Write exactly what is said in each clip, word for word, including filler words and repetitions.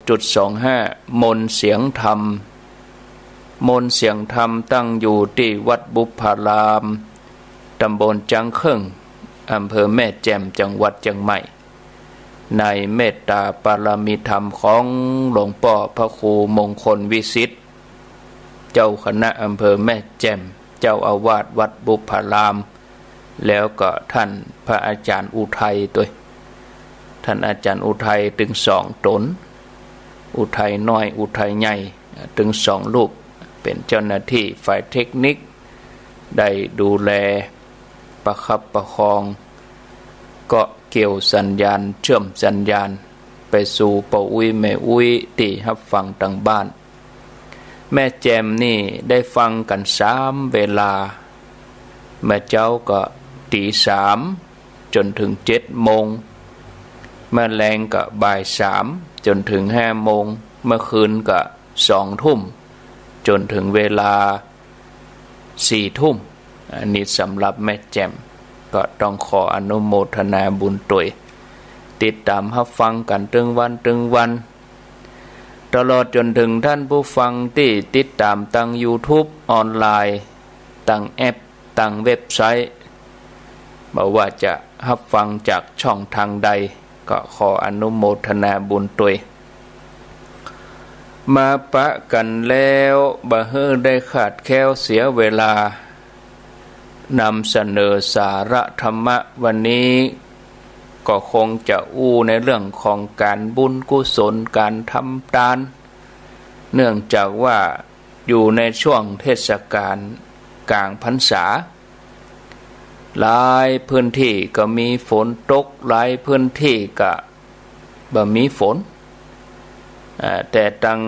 จุดสองห้า มนต์เสียงธรรม มนต์เสียงธรรมตั้งอยู่ตี้วัดบุพพาราม ตำบลจ๊างเคิ่ง อำเภอแม่แจ่ม จังหวัดเจียงใหม่ ในเมตตาปารมีธรรมของหลวงป้อพระครูมงคลวิสิทธิ์ เจ้าคณะอำเภอแม่แจ่ม เจ้าอาวาสวัดบุพพาราม แล้วก็ท่านพระอาจารย์อุทัยตวย ท่านอาจารย์อุทัยตึงสองต๋น อุทัยน้อย อุทัยใหญ่ ตึงสองรูป เป๋นเจ้าหน้าตี้ฝ่ายเทคนิค ได้ดูแลประคับประคอง เกาะเกี่ยวสัญญาณ เชื่อมสัญญาณ ไปสู่ป้ออุ๊ยแม่อุ๊ยตี้ฮับฟังตางบ้าน แม่แจ่มนี่ได้ฟังกั๋นสามเวลา เมื่อเจ๊าก็ตี๋สามจ๋นเถิงเจ็ดโมง เมื่อแลงก็บ่ายสามจ๋นเถิงห้าโมง เมื่อคืนก็สองทุ่มจ๋นเถิงเวลาสี่ทุ่ม อันนี้สำหรับแม่แจ่ม ก็ต้องขออนุโมทนาบุญตวย ติดต๋ามฮับฟังกั๋นตึงวันตึงวัน ตลอดจ๋นเถิงท่านผู้ฟังตี้ติดต๋ามตางยูทูบออนไลน์ ตางแอป ตางเว็บไซต์ บ่ว่าจะฮับฟังจากช่องทางใด ก็ขออนุโมทนาบุญตวย มาปะกั๋นแล้ว บ่หื้อได้ขาดแคลนเสียเวลา นำเสนอสาระธรรมะวันนี้ ก็คงจะอู้ในเรื่องของก๋านบุญกุศล ก๋านทำตาน เนื่องจากว่าอยู่ในช่วงเทศกาลก๋างพรรษา หลายพื้นตี้ก็มีฝนตก หลายพื้นตี้ก็บ่มีฝน อ่า แต่ตาง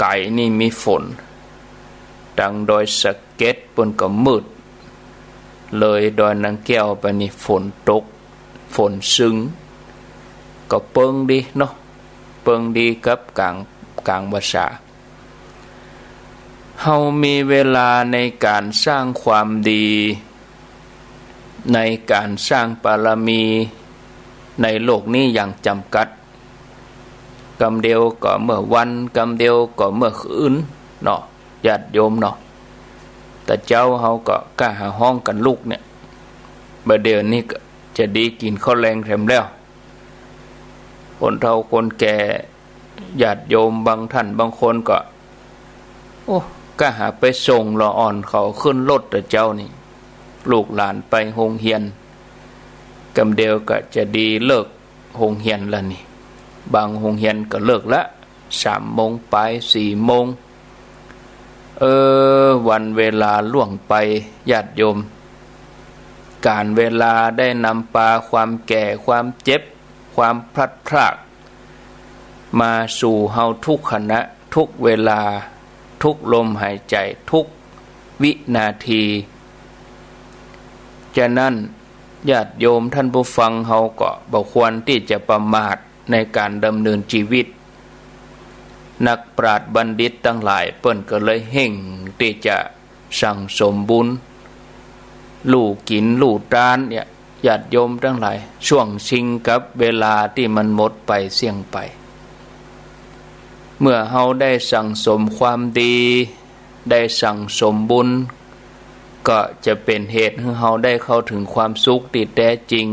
ก๋ายนี่มีฝน ตางดอยสะเก็ดปู้นก็มืด เลยดอยนางแก้วไปนี่ฝนตก ฝนซึ่ง ก็เปิงดีเนาะ เปิงดีกับก๋าง ก๋างพรรษา เฮามีเวลาในก๋านสร้างความดี ในก๋านสร้างปารมี ในโลกนี้อย่างจ๋ำกัด กำเดียวก็เมื่อวัน กำเดียวก็เมื่อคืนเนาะ ญาติโยมเนาะ แต่เจ๊าเฮาก็ก้าหาฮ้องกั๋นลุกเนี่ย บ่าเดี่ยวนี้ก็จะดีกิ๋นข้าวแลงแถมแล้ว คนเฒ่าคนแก่ ญาติโยมบางท่านบางคนก็ โอ้ ก้าหาไปส่งละอ่อนเขาขึ้นรถแต่เจ๊านี่ ลูกหลานไปโฮงเฮียน กำเดียวก็จะดีเลิกโฮงเฮียนละนี่ บางโฮงเฮียนก็เลิกละ สามโมงปาย สี่โมง เออ วันเวลาล่วงไป ญาติโยม ก๋าลเวลาได้นำปาความแก่ ความเจ็บ ความพลัดพราก มาสู่เฮาทุกขณะ ทุกเวลา ทุกลมหายใจ๋ ทุกวินาที ฉะนั้น ญาติโยมท่านผู้ฟังเฮาก็บ่ควรตี้จะประมาทในก๋านดำเนินจีวิต นักปราชญ์บัณฑิตตังหลายเปิ้นก็เลยเฮ่งตี้จะสั่งสมบุญ ลู่กิ๋นลู่ตานเนี่ย ญาติโยมตังหลาย ช่วงชิงกับเวลาตี้มันหมดไปเสี้ยงไป เมื่อเฮาได้สั่งสมความดี ได้สั่งสมบุญ ก็จะเป๋นเหตุหื้อเฮาได้เข้าเถิงความสุขตี้แต๊จริง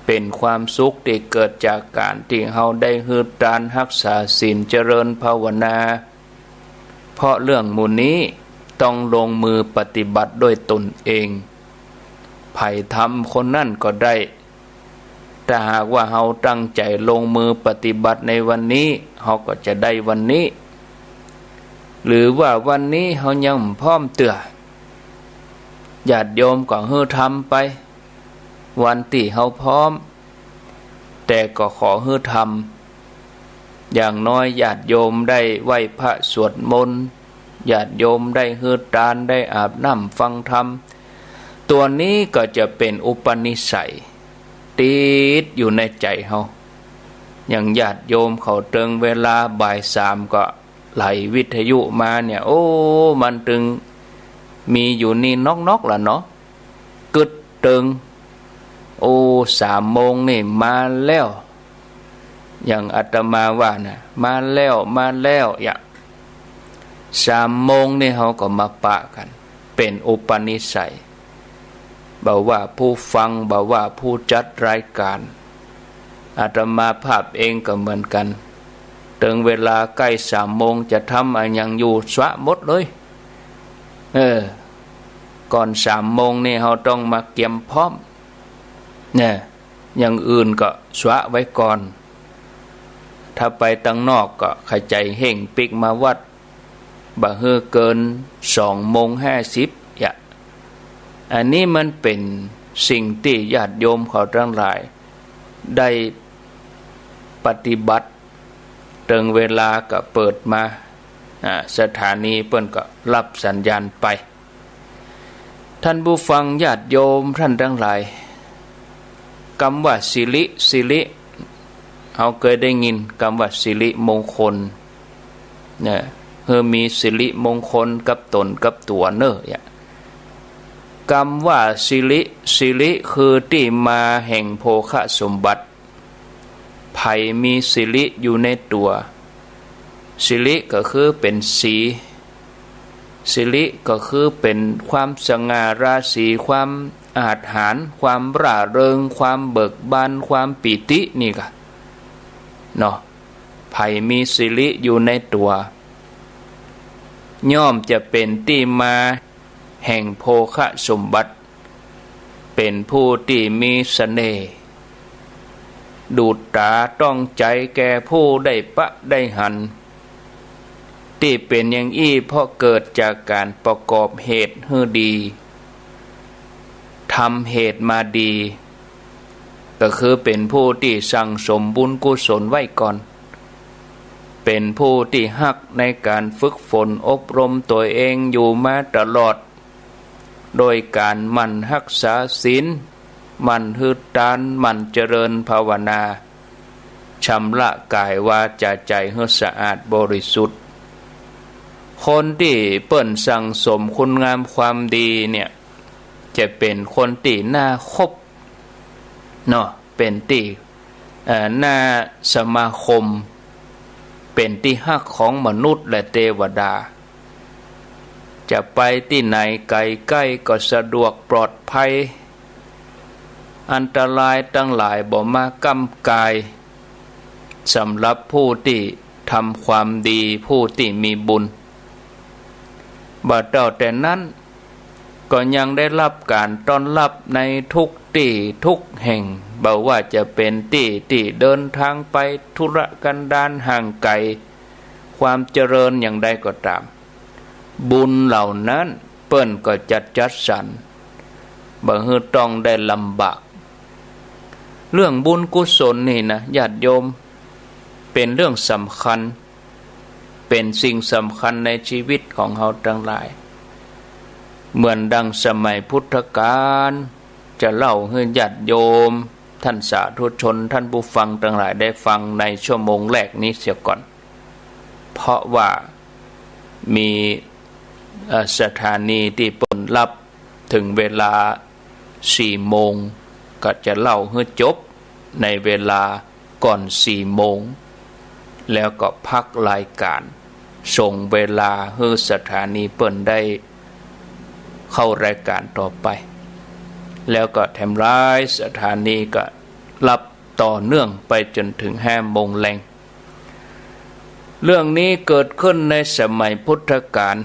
เป๋นความสุขตี้เกิดจากก๋านตี้เฮาได้หื้อตาน ฮักษาศีล เจริญภาวนา เพราะเรื่องหมู่นี้ต้องลงมือปฏิบัติด้วยตนเอง ใผทำคนนั้นก็ได้ ถ้าหากว่าเฮาตั้งใจ๋ลงมือปฏิบัติในวันนี้ เฮาก็จะได้วันนี้ หรือว่าวันนี้เฮายังบ่พร้อมเตื้อ ญาติโยมก็หื้อทำไป วันตี้เฮาพร้อม แต่ก็ขอหื้อทำ อย่างน้อยญาติโยมได้ไหว้พระสวดมนต์ ญาติโยมได้หื้อตาน ได้อาบน้ำฟังธรรม ตั๋วนี้ก็จะเป๋นอุปนิสัย ติดอยู่ในใจ๋เฮา อย่างญาติโยมเขาเถิงเวลาบ่ายสามก็ไหลวิทยุมาเนี่ย โอ้ มันตึงมีอยู่นี่นอกๆ ละเนาะ กึ๊ดเถิง โอ้ สามโมงนี่มาแล้ว อย่างอาตมาว่านะ มาแล้ว มาแล้ว ยะ สามโมงนี่เฮาก็มาปะกั๋น เป๋นอุปนิสัย บ่ว่าผู้ฟัง บ่ว่าผู้จัดรายก๋าน อาตมาภาพเองก็เหมือนกั๋น เถิงเวลาใก้สามโมง จะทำอะหยังอยู่ สวะหมดเลย เออ ก่อนสามโมงนี่เฮาต้องมาเกียมพร้อม เนี่ย อย่างอื่นก็สวะไว้ก่อน ถ้าไปตังนอกก็ขะใจ๋เฮ่งปิ๊กมาวัด บ่หื้อเกินสองโมงห้าสิบ ยะ อันนี้มันเป๋นสิ่งตี้ญาติโยมเขาตังหลายได้ปฏิบัติ เถิงเวลาก็เปิดมา อ่า สถานีเปิ้นก็ฮับสัญญาณไป ท่านผู้ฟังญาติโยมท่านตังหลาย กำว่าสิริ สิริ เฮาเกยได้ยินกำว่าสิริมงคล เนี่ย หื้อมีสิริมงคลกับต๋นกับตั๋วเน่อ ยะ กำว่าสิริ สิริคือตี้มาแห่งโภคสมบัติ ใผมีสิริอยู่ในตั๋ว สิริก็คือเป๋นสี สิริก็คือเป๋นความสง่าราศี ความอาจหาญ ความร่าเริง ความเบิกบาน ความปีติ นี่ก่ะ เนาะ ใผมีสิริอยู่ในตั๋ว ย่อมจะเป๋นตี้มาแห่งโภคสมบัติ เป๋นผู้ตี้มีเสน่ห์ ดูดต๋าต้องใจ๋แก่ผู้ได้ปะได้หัน ตี้เป๋นอย่างอี้เพราะเกิดจากก๋านประกอบเหตุหื้อดี ทำเหตุมาดี ก็คือเป๋นผู้ตี้สั่งสมบุญกุศลไว้ก่อน เป๋นผู้ตี้ฮักในก๋านฝึกฝนอบรมตั๋วเองอยู่มาตลอด โดยก๋านหมั่นฮักษาศีล หมั่นหื้อตาน หมั่นเจริญภาวนา ชำระก๋ายวาจ๋าใจ๋หื้อสะอาดบริสุทธิ์ คนตี้เปิ้นสั่งสมคุณงามความดีเนี่ย จะเป๋นคนตี้น่าคบ เนาะ เป๋นตี้ เอ่อ น่าสมาคม เป๋นตี้ฮักของมนุษย์และเตวดา จะไปตี้ไหนใก้ๆ ก็สะดวกปลอดภัย อันตรายตังหลายบ่มาก้ำก๋าย สำหรับผู้ตี้ทำความดี ผู้ตี้มีบุญ บ่เต้าแต่นั้น ก็ยังได้ฮับก๋านต้อนฮับในทุกตี้ทุกแห่ง บ่ว่าจะเป๋นตี้ตี้เดินทางไปธุระกันดารห่างไก๋ ความเจริญอย่างใดก็ต๋าม บุญเหล่านั้นเปิ้นก็จัดจัดสรร บ่หื้อต้องได้ลำบาก เรื่องบุญกุศลนี่นะ ญาติโยม เป๋นเรื่องสำคัญ เป๋นสิ่งสำคัญในชีวิตของเฮาตังหลาย เหมือนดังสมัยพุทธกาล จะเล่าหื้อญาติโยม ท่านสาธุชน ท่านผู้ฟังตังหลายได้ฟังในชั่วโมงแรกนี้เสียก่อน เพราะว่ามี เอ่อ สถานีตี้เปิ้นฮับเถิงเวลาสี่โมง ก็จะเล่าหื้อจบในเวลาก่อนสี่โมง แล้วก็พักรายก๋าน ส่งเวลาหื้อสถานีเปิ้นได้เข้ารายก๋านต่อไป แล้วก็แถมหลายสถานีก็ฮับต่อเนื่องไปจ๋นเถิงห้าโมงแลง เรื่องนี้เกิดขึ้นในสมัยพุทธกาล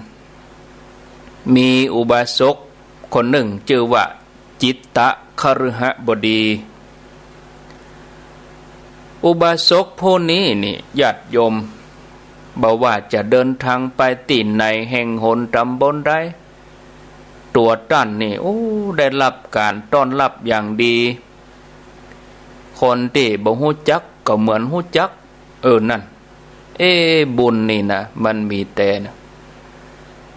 มีอุบาสกคนนึ่งจื้อว่าจิตตคฤหบดี อุบาสกผู้นี้นี่ญาติโยม บ่ว่าจะเดินทางไปตี้ไหน แห่งหนต๋ำบลใด ตั๋วต้านนี่ โอ้ ได้ฮับก๋านต้อนฮับอย่างดี คนตี้บ่ฮู้จักก็เหมือนฮู้จัก เออ นั่น เอ๊ะ บุญนี่นะ มันมีแต๊นะ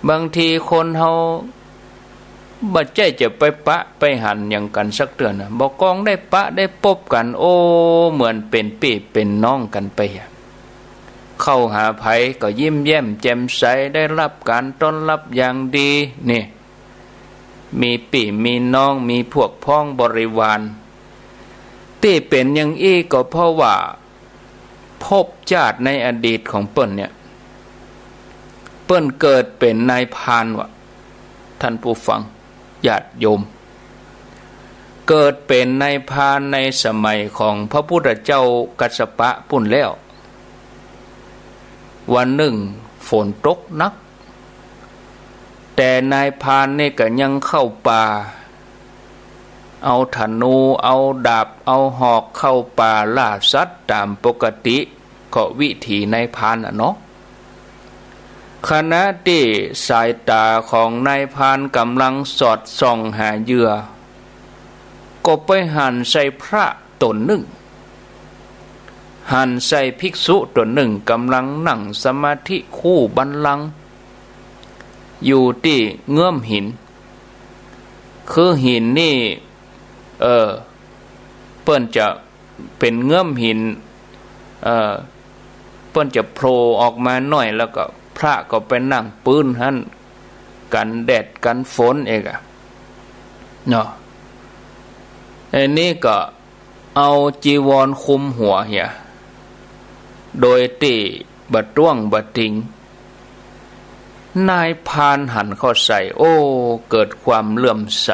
บางทีคนเฮาบ่ใจ้จะไปปะไปหันหยังกั๋นสักเตื้อนะ บ่กองได้ปะได้ปบกั๋น โอ้ เหมือนเป๋นปี้เป๋นน้องกั๋นไปอะ เข้าหาใผก็ยิ้มแย้มแจ่มใส ได้ฮับก๋านต้อนฮับอย่างดี นี่ มีปี้มีน้อง มีพวกพ้องบริวาร ตี้เป๋นอย่างอี้ก็เพราะว่า ภพจาติในอดีตของเปิ้นเนี่ย เปิ้นเกิดเป๋นนายพรานว่ะ ท่านผู้ฟัง ญาติโยม เกิดเป๋นนายพรานในสมัยของพระพุทธเจ้ากัสสปะปู๊นแล้ว วันนึ่งฝนตกหนัก แต่นายพรานนี่ก็ยังเข้าป่า เอาธนู เอาดาบ เอาหอกเข้าป่าล่าสัตว์ต๋ามปกติ ก็วิถีนายพรานอะเนาะ ขณะตี้สายต๋าของนายพรานก่ำลังสอดส่องหาเหยื่อ ก็ไปหันใส่พระต๋นนึ่ง หันใส่ภิกษุต๋นนึ่งก่ำลังนั่งสมาธิคู่บัลลังก์อยู่ตี้เงื้อมหิน คือหินนี่ เออ เปิ้นจะเป๋นเงื้อมหิน เออ เปิ้นจะโผล่ออกมาหน้อย แล้วก็พระก็ไปนั่งปื๊นหั้น กั๋นแดดกั๋นฝนเอกอะ เนาะ อันนี้ก็เอาจีวรคลุมหัวเหีย โดยตี้บ่ต้วงบ่ติง นายพรานหันเข้าใส่ โอ้ เกิดความเลื่อมใส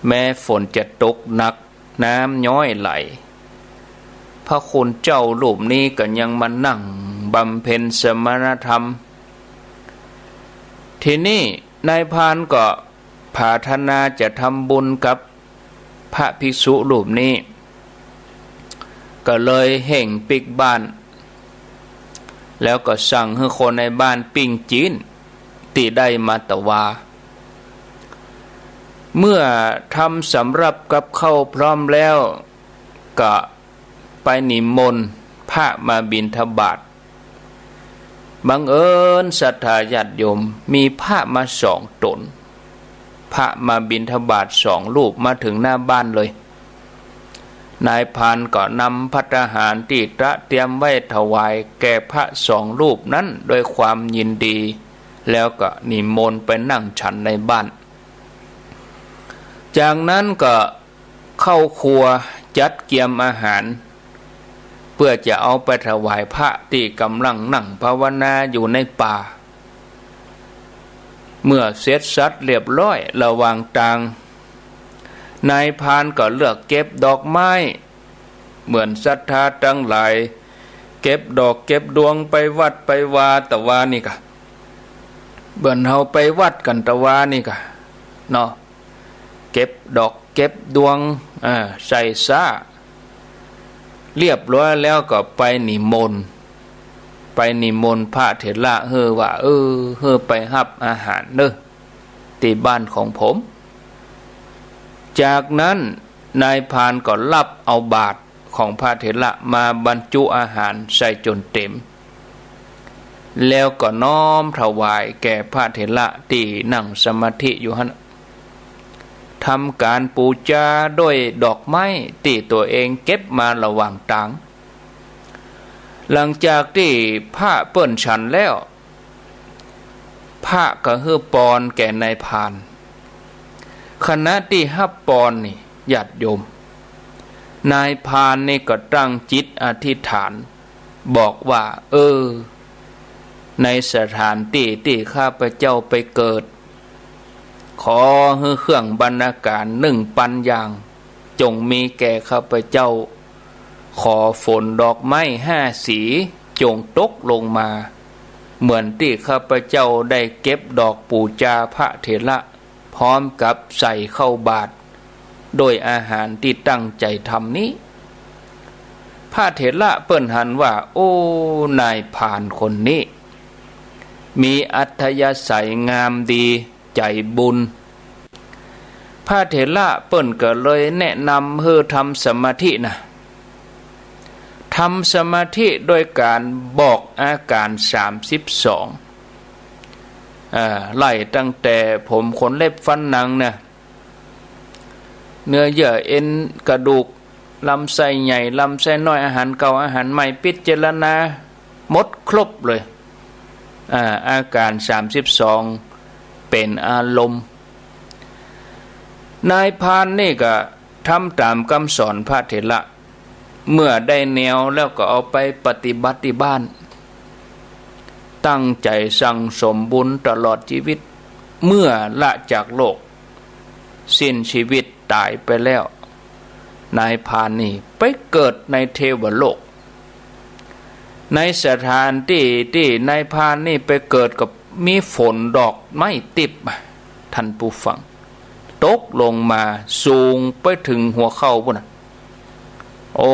แม้ฝนจะตกหนัก น้ำย้อยไหล พระคุณเจ้ารูปนี้ก็ยังมานั่งบำเพ็ญสมณธรรม ทีนี้นายพรานก็ผาถนาจะทำบุญกับพระภิกษุรูปนี้ ก็เลยเฮ่งปิ๊กบ้าน แล้วก็สั่งหื้อคนในบ้านปิ้งจี๋นตี้ได้มาตะวา เมื่อทำสำรับกับข้าวพร้อมแล้ว ก็ไปนิมนต์พระมาบิณฑบาต บังเอิญศรัทธาญาติโยมมีพระมาสองต๋น พระมาบิณฑบาตสองรูปมาเถิงหน้าบ้านเลย นายพรานก็นำภัตตาหารตี้ตระเตรียมไว้ถวายแก่พระสองรูปนั้นด้วยความยินดี แล้วก็นิมนต์ไปนั่งฉันในบ้าน จากนั้นก็เข้าครัวจัดเกียมอาหาร เปื้อจะเอาไปถวายพระตี้ก่ำลังนั่งภาวนาอยู่ในป่า เมื่อเสร็จสรรพเรียบร้อยระหว่างตาง นายพรานก็เลือกเก็บดอกไม้ เหมือนศรัทธาตังหลาย เก็บดอกเก็บดวงไปวัดไปวาตะวานี่กะ เหมือนเฮาไปวัดกั๋นตะวานี่กะ เนาะ เก็บดอกเก็บดวง อ่า ใส่ซ้า เรียบร้อยแล้วก็ไปนิมนต์ ไปนิมนต์พระเถระหื้อว่า เออ หื้อไปฮับอาหารเน่อ ตี้บ้านของผม จากนั้นนายพรานก็รับเอาบาตรของพระเถระมาบรรจุอาหารใส่จ๋นเต๋ม แล้วก็น้อมถวายแก่พระเถระตี้นั่งสมาธิอยู่หั้น ทำก๋านปู๋จาด้วยดอกไม้ตี้ตั๋วเองเก็บมาระหว่างตาง หลังจากตี้พระเปิ้นฉันแล้ว พระก็หื้อปอนแก่นายพราน ขณะตี้ฮับปอนนี่ ญาติโยม นายพรานนี่ก็ตั้งจิตอธิษฐาน บอกว่า เออ ในสถานตี้ตี้ข้าพเจ้าไปเกิด ขอหื้อเครื่องบรรณาการหนึ่งปันอย่าง จงมีแก่ข้าพเจ้า ขอฝนดอกไม้ห้าสีจงตกลงมา เหมือนตี้ข้าพเจ้าได้เก็บดอกปู๋จาพระเถระ พร้อมกับใส่เข้าบาตร ด้วยอาหารตี้ตั้งใจ๋ทำนี้ พระเถระเปิ้นหันว่า โอ้ นายพรานคนนี้ มีอัธยาศัยงามดี ใจ๋บุญ พระเถระเปิ้นก็เลยแนะนำหื้อทำสมาธินะ ทำสมาธิด้วยก๋านบอกอาก๋านสามสิบสอง อ่า ไล่ตั้งแต่ผมขนเล็บฟันหนังนะ เนื้อเยื่อเอ็นกระดูก ลำไส้ใหญ่ ลำไส้น้อย อาหารเก่า อาหารใหม่ พิจารณาหมดครบเลย อ่า อาก๋านสามสิบสอง เป๋นอารมณ์ นายพรานนี่ก็ทำต๋ามกำสอนพระเถระ เมื่อได้แนวแล้วก็เอาไปปฏิบัติตี้บ้าน ตั้งใจ๋สั่งสมบุญตลอดจีวิต เมื่อละจากโลก สิ้นชีวิตต๋ายไปแล้ว นายพรานนี่ไปเกิดในเทวโลก ในสถานตี้ตี้นายพรานนี่ไปเกิดก็มีฝนดอกไม้ติ๊บ ท่านผู้ฟัง ตกลงมาสูงไปเถิงหัวเข่าปู้นน่ะ โอ้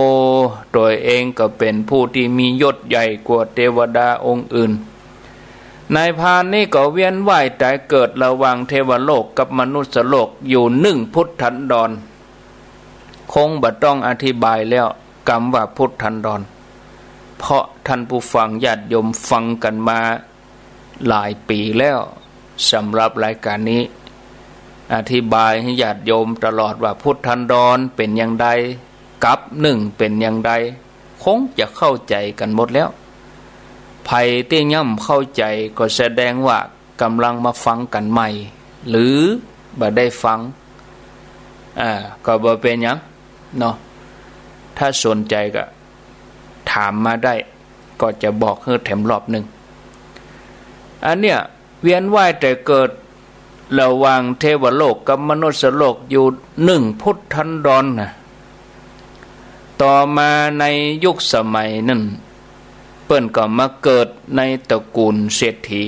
ตั๋วเองก็เป๋นผู้ตี้มียศใหญ่กว่าเตวดาองค์อื่น นายพรานนี่ก็เวียนว่ายต๋ายเกิดระหว่างเทวโลกกับมนุสสโลกอยู่นึ่งพุทธันดร คงบ่ต้องอธิบายแล้ว กำว่าพุทธันดร เพราะท่านผู้ฟังญาติโยมฟังกั๋นมาหลายปี๋แล้ว สำหรับรายก๋านนี้ อธิบายหื้อญาติโยมตลอดว่าพุทธันดรเป๋นอย่างใด กัปนึ่งเป๋นอย่างใด คงจะเข้าใจ๋กั๋นหมดแล้ว ใผตี้ยังบ่เข้าใจ๋ก็แสดงว่ากำลังมาฟังกั๋นใหม่ หรือบ่ได้ฟัง อ่า ก็บ่เป๋นหยังเนาะ ถ้าสนใจ๋ก็ถามมาได้ ก็จะบอกหื้อแถมรอบนึ่ง อันเนี้ยเวียนว่ายต๋ายเกิดระหว่างเทวโลกกับมนุสสโลกอยู่นึ่งพุทธันดรน่ะ ต่อมาในยุคสมัยนั้น เปิ้นก็มาเกิดในตระกูลเศรษฐี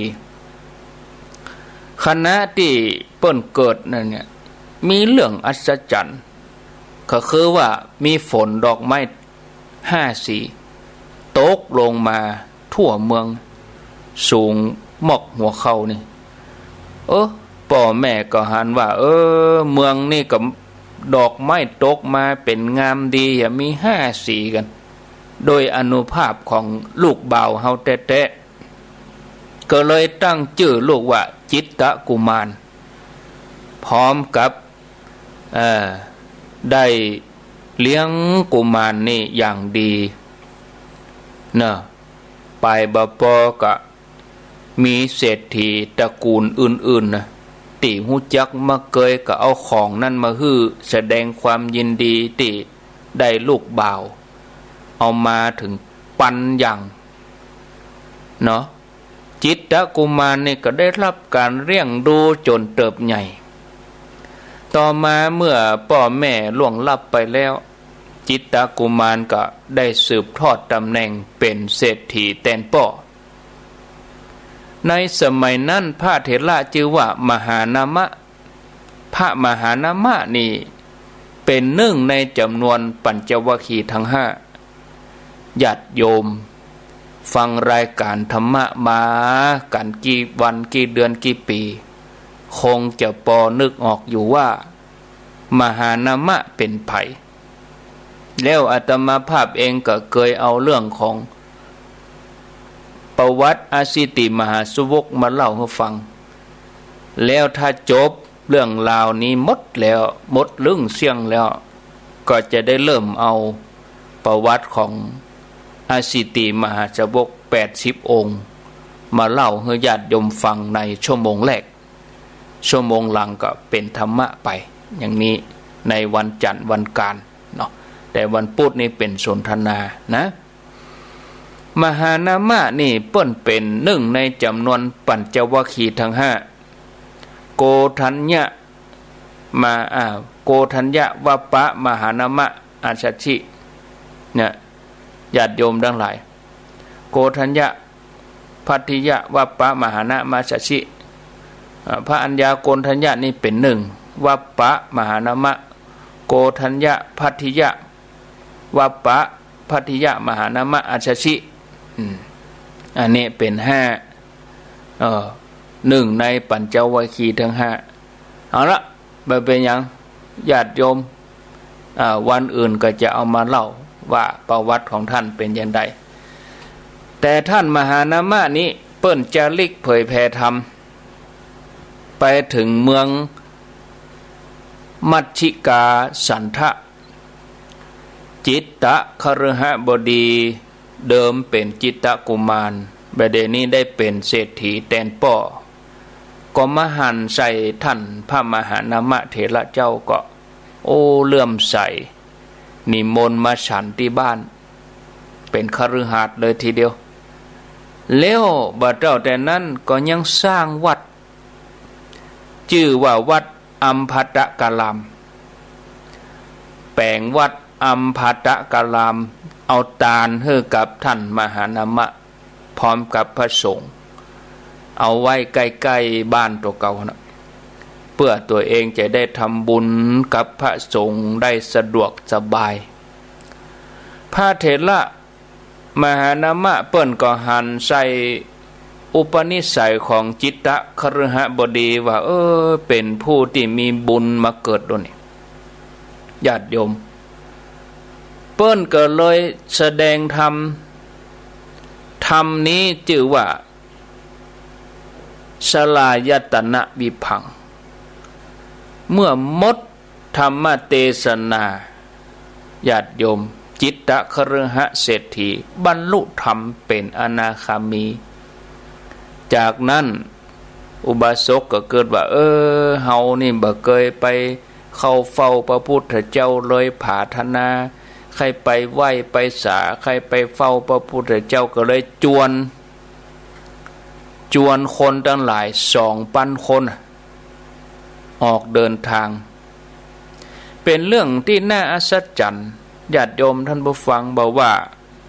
ขณะตี้เปิ้นเกิดนั้นเนี่ย มีเรื่องอัศจรรย์ ก็คือว่ามีฝนดอกไม้ ห้าสี ตกลงมาทั่วเมือง สูงมอกหัวเข่านี่ เออ ป้อแม่ก็หันว่า เออ เมืองนี่ก็ดอกไม้ตกมาเป๋นงามดีอะ มีห้าสีกั๋น โดยอานุภาพของลูกบ่าวเฮาแต๊ๆ ก็เลยตั้งจื้อลูกว่าจิตตกุมาร พร้อมกับ เอ่อ ได้เลี้ยงกุมารนี่อย่างดีเนาะ ไปบ่ปอก็มีเศรษฐีตระกูลอื่นๆ นะ ตี้ฮู้จักมาเกยก็เอาของนั้นมาหื้อ แสดงความยินดีตี้ได้ลูกบ่าว เอามาเถิงปันอย่าง เนาะ จิตตกุมารนี่ก็ได้ฮับก๋านเลี้ยงดูจ๋นเติบใหญ่ ต่อมาเมื่อป้อแม่ล่วงลับไปแล้ว จิตตกุมารก็ได้สืบทอดต๋ำแหน่งเป๋นเศรษฐีแตนป้อ ในสมัยนั้นพระเถระจื้อว่ามหานามะ พระมหานามะนี่เป๋นนึ่งในจ๋ำนวนปัญจวัคคีย์ทั้งห้า ญาติโยมฟังรายก๋านธรรมะมากั๋นกี่วันกี่เดือนกี่ปี๋ คงจะปอนึกออกอยู่ว่า มหานามะเป๋นใผ แล้วอาตมาภาพเองก็เกยเอาเรื่องของประวัติอสิติมหาสาวกมาเล่าหื้อฟัง แล้วถ้าจบเรื่องราวนี้หมดแล้ว หมดเรื่องเสี้ยงแล้ว ก็จะได้เริ่มเอาประวัติของอสิติมหาสาวกแปดสิบองค์ มาเล่าหื้อญาติโยมฟังในชั่วโมงแรก ชั่วโมงหลังก็เป๋นธรรมะไป อย่างนี้ในวันจันทร์วันอังคารเนาะ แต่วันพุธนี่เป๋นสนทนานะ มหานามะนี่เปิ้นเป๋นนึ่งในจ๋ำนวนปัญจวัคคีย์ทั้งห้า โกณฑัญญะ มา อ่า โกณฑัญญะ วัปปะ มหานามะ อัสสชิ เนี่ย ญาติโยมตังหลาย โกณฑัญญะ ภัททิยะ วัปปะ มหานามะ อัสสชิ อ่า พระอัญญาโกณฑัญญะนี่เป๋นนึ่ง วัปปะ มหานามะ โกณฑัญญะ ภัททิยะ วัปปะ ภัททิยะ มหานามะ อัสสชิ อืม อันนี้เป๋นห้า เอ่อ นึ่งในปัญจวัคคีย์ทั้งห้า เอาละ บ่เป๋นหยัง ญาติโยม อ่า วันอื่นก็จะเอามาเล่าว่าประวัติของท่านเป๋นอย่างใด แต่ท่านมหานามะนี้เปิ้นจาริกเผยแผ่ธรรม ไปเถิงเมืองมัชชิกาสันทะ จิตตคฤหบดี เดิมเป๋นจิตตกุมาร บ่าเดี่ยวนี้ได้เป๋นเศรษฐีแตนป้อ ก็มาหันใส่ท่านพระมหานามะเถระเจ้าก็ โอ้ เลื่อมใส นิมนต์มาฉันตี้บ้าน เป๋นคฤหัสถ์เลยทีเดียว แล้วบ่าเต้าแต่นั้นก็ยังสร้างวัด จื้อว่าวัดอัมพตการาม แป๋งวัดอัมพตการาม เอาตานหื้อกับต้านมหานามะ พร้อมกับพระสงฆ์ เอาไว้ใก้ๆ บ้านตั๋วเก่าหั้นนะ เปื้อตั๋วเองจะได้ทำบุญกับพระสงฆ์ได้สะดวกสบาย พระเถระมหานามะเปิ้นก็หันใส่อุปนิสัยของจิตตคฤหบดีว่า เออ เป๋นผู้ตี้มีบุญมาเกิดโดนนี่ ญาติโยม เปิ้นก็เลยแสดงธรรม ธรรมนี้จื้อว่า สลายตนวิภังค์ เมื่อหมดธรรมเตสนา ญาติโยม จิตตคฤหเศรษฐีบรรลุธรรมเป๋นอนาคามี จากนั้นอุบาสกก็กึ๊ดว่า เออ เฮานี่บ่เกยไปเข้าเฝ้าพระพุทธเจ้าเลย ผาถนา ใค่ไปไหว้ไปสา ใค่ไปเฝ้าพระพุทธเจ้า ก็เลยจวน จวนคนตังหลายสองปันคนน่ะ ออกเดินทาง เป๋นเรื่องตี้น่าอัศจรรย์ ญาติโยมท่านผู้ฟัง บ่ว่า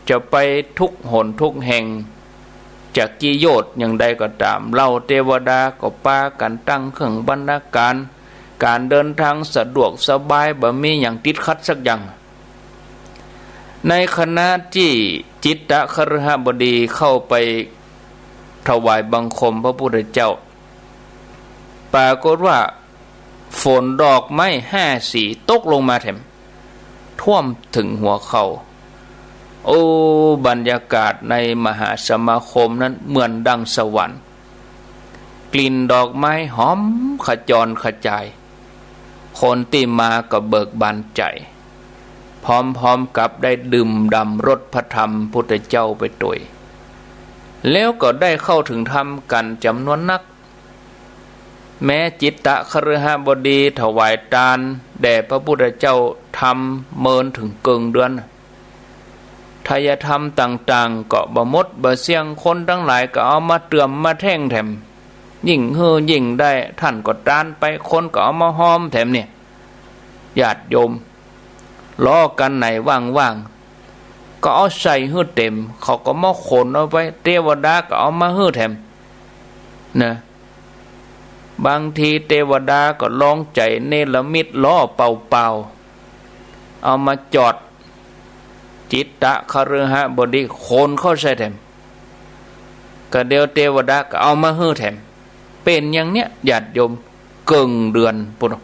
จะไปทุกหนทุกแห่ง จักกิโยชน์อย่างใดก็ต๋าม เหล่าเตวดาก็ปากั๋นตั้งเครื่องบรรณาการ ก๋านเดินทางสะดวกสบาย บ่มีหยังติดขัดสักอย่าง ในขณะตี้จิตตคฤหบดีเข้าไปถวายบังคมพระพุทธเจ้า ปรากฏว่าฝนดอกไม้ห้าสีตกลงมาแถม ท่วมเถิงหัวเข่า โอ้ บรรยากาศในมหาสมาคมนั้นเหมือนดังสวรรค์ กลิ่นดอกไม้หอมขจรขจาย คนตี้มาก็เบิกบานใจ๋ พร้อมๆ กับได้ดื่มด่ำรสพระธรรมพุทธเจ้าไปตวย แล้วก็ได้เข้าเถิงธรรมกั๋นจ๋ำนวนนัก แม้จิตตคฤหบดีถวายตานแด่พระพุทธเจ้า ธรรมเมินเถิงเกิ่งเดือน ไตรยธรรมต่างๆ ก็บ่หมดบ่เสี้ยง คนตังหลายก็เอามาเติ่มมาแท่งแถม ยิ่งหื้อยิ่งได้ ต้านก็ตานไป คนก็เอามาฮอมแถมเนี่ย ญาติโยม ล้อกั๋นไหนว่างๆ ก็เอาใส่หื้อเต๋ม เขาก็มาขนเอาไป เตวดาก็เอามาหื้อแถม นะ บางทีเตวดาก็ลองใจ๋เนรมิตล้อเปล่าๆ เอามาจอด จิตตคฤหบดีขนเข้าใส่แถม ก็เดี๋ยวเตวดาก็เอามาหื้อแถม เป๋นอย่างเนี้ย ญาติโยม เกิ่งเดือนปู้น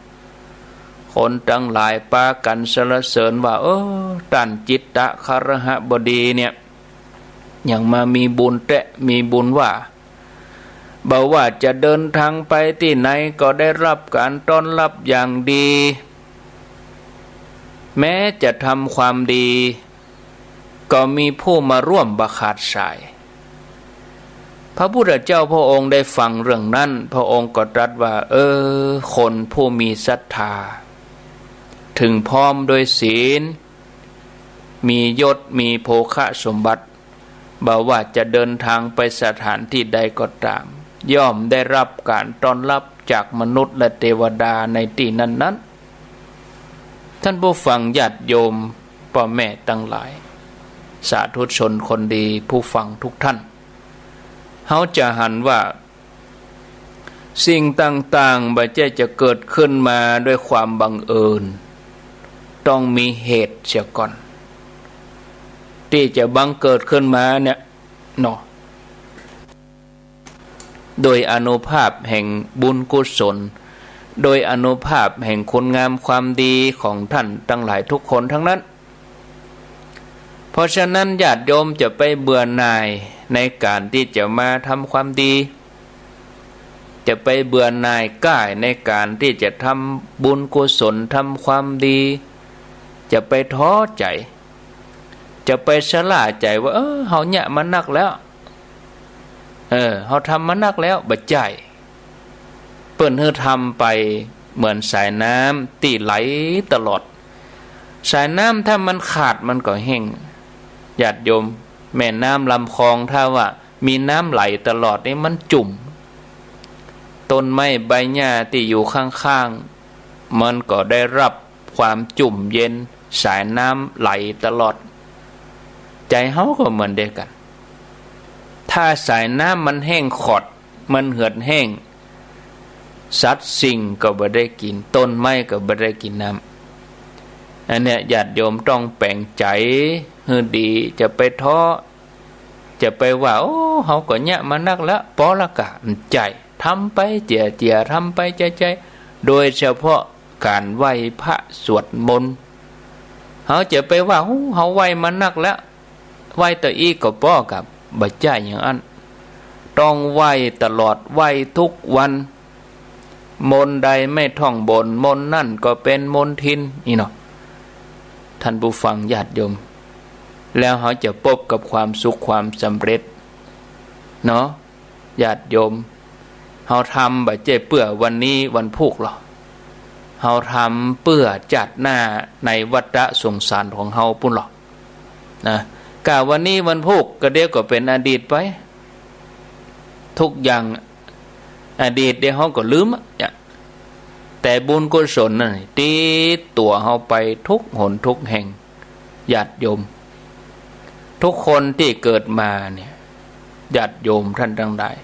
คนตังหลายปากั๋นสรรเสริญว่า เออ ต้านจิตตคฤหบดีเนี่ย หยังมามีบุญแต๊ มีบุญว่า บ่ว่าจะเดินทางไปตี้ไหนก็ได้ฮับก๋านต้อนฮับอย่างดี แม้จะทำความดี ก็มีผู้มาร่วมบ่ขาดสาย พระพุทธเจ้าพระองค์ได้ฟังเรื่องนั้น พระองค์ก็ตรัสว่า เออ คนผู้มีศรัทธา เถิงพร้อมด้วยศีล มียศ มีโภคสมบัติ บ่ว่าจะเดินทางไปสถานตี้ใดก็ต๋าม ย่อมได้ฮับก๋านต้อนฮับจากมนุษย์และเตวดาในตี้นั้นๆ ท่านผู้ฟังญาติโยมป้อแม่ตังหลาย สาธุชนคนดีผู้ฟังทุกท่าน เฮาจะหันว่า สิ่งต่างๆ บ่ใจ้จะเกิดขึ้นมาด้วยความบังเอิญ ต้องมีเหตุเสียก่อน ตี้จะบังเกิดขึ้นมาเนี่ยเนาะ โดยอานุภาพแห่งบุญกุศล โดยอานุภาพแห่งคุณงามความดีของท่านตังหลายทุกคนทั้งนั้น เพราะฉะนั้นญาติโยมจะไปเบื่อหน่ายในก๋านตี้จะมาทำความดี จะไปเบื่อหน่ายก้ายในก๋านตี้จะทำบุญกุศลทำความดี จะไปท้อใจ๋ จะไปชะล่าใจ๋ว่า เออ เฮาเยียะมานักแล้ว เออ เฮาทำมานักแล้ว บ่ใจ้ เปิ้นหื้อทำไปเหมือนสายน้ำตี้ไหลตลอด สายน้ำถ้ามันขาดมันก็แห้ง ญาติโยม แม่น้ำลำคลองถ้าว่ามีน้ำไหลตลอดนี่มันจุ่ม ต้นไม้ใบหญ้าตี้อยู่ข้างๆ มันก็ได้รับความจุ่มเย็น สายน้ำไหลตลอด ใจ๋เฮาก็เหมือนเดียวกั๋น ถ้าสายน้ำมันแห้งขอด มันเหือดแห้ง สัตว์สิ่งก็บ่ได้กิ๋น ต้นไม้ก็บ่ได้กิ๋นน้ำ อันเนี้ยญาติโยมต้องแป๋งใจ๋หื้อดี จะไปท้อ จะไปว่า โอ้ เฮาก็เยียะมานักแล้ว ปอละก่า บ่ใจ้ ทำไปเจียๆ ทำไปใจ๋ๆ โดยเฉพาะก๋านไหว้พระสวดมนต์ เฮาจะไปว่า โอ้ เฮาไหว้มานักแล้ว ไหว้ตะอี้ก็ปอก่า บ่ใจ้อย่างอั้น ต้องไหว้ตลอด ไหว้ทุกวัน มนต์ใดไม่ท่องบน มนต์นั้นก็เป็นมลทิน นี่เนาะ ท่านผู้ฟังญาติโยม แล้วเฮาจะปบกับความสุขความสำเร็จ เนาะ ญาติโยม เฮาทำบ่ใจ้เปื้อวันนี้วันพูกหรอก เฮาทำเปื้อจาติหน้าในวัฏสงสารของเฮาปู้นหรอก นะ ก่าวันนี้วันพูกก็เดี๋ยวก็เป๋นอดีตไป ทุกอย่างอดีตเดี๋ยวเฮาก็ลืมอะ เนี่ย แต่บุญกุศลนั่นติดตั๋วเฮาไปทุกหนทุกแห่ง ญาติโยม ทุกคนตี้เกิดมาเนี่ย ญาติโยมท่านตังหลาย